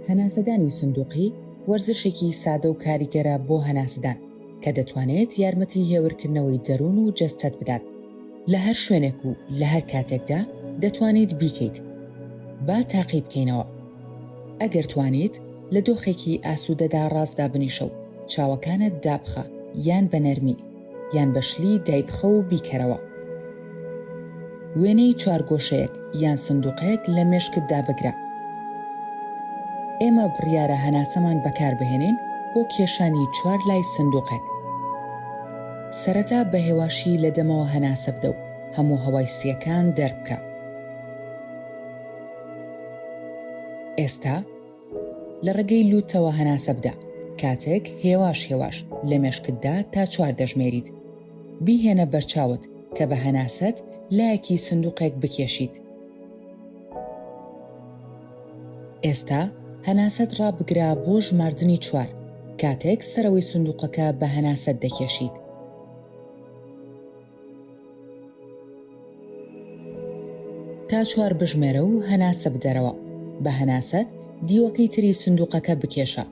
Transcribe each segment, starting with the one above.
هەناسەدانی سندوقی وەرزشێکی سادە و کاریگەرە بۆ هەناسەدان کە دەتوانێت یارمەتی هێورکردنەوەی دەروون و جەستەت بدات. لە هەر شوێنێک و لە هەر کاتێکدا دەتوانیت بیکەیت. با تاقی بکەینەوە. ئەگەر توانیت، لە دۆخێکی ئاسوودەدا ڕاست دابنیشە و چاوەکانت دابخە یان بە نەرمی یان بە شلی دایبخە و بیکەرەوە. وێنەی چوارگۆشەیەک یان سندوقێک لە مێشکتدا بگرە. ئێمە بڕیارە هەناسەمان بەکاربهێنین بۆ کێشانی چوار لای سندوقێک. سەرەتا بە هێواشی لە دەمەوە هەناسە بدە و هەموو هەوای سییەکان دەربکە. ئێستا لە ڕێگەی لووتەوە هەناسە بدە، کاتێک هێواش هێواش لە مێشکتدا تا چوار دەژمێریت. بیهێنە بەرچاوت کە بە هەناسەت لایەکی سندوقێک بکێشیت. ئێستا هەناسەت ڕابگرە بۆ ژماردنی چوار، کاتێک سەرەوەی سندوقەکە بە هەناسەت دەکێشیت. تا چوار بژمێرە و هەناسە بدەرەوە. بە هەناسەت دیوەکەی تری سندوقەکە بکێشە.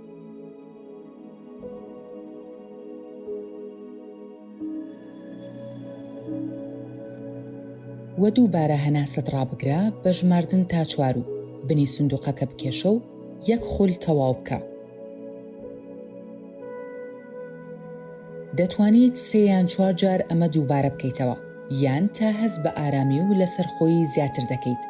وە دووبارە هەناسەت ڕابگرە بە ژماردن تا چوار و بنی سندوقەکە بکێشە و یەک خول تەواو بکە. دەتوانیت سێ یان چوار جار ئەمە دووبارە بکەیتەوە یان تا هەست بە ئارامی و لەسەرخۆیی زیاتر دەکەیت.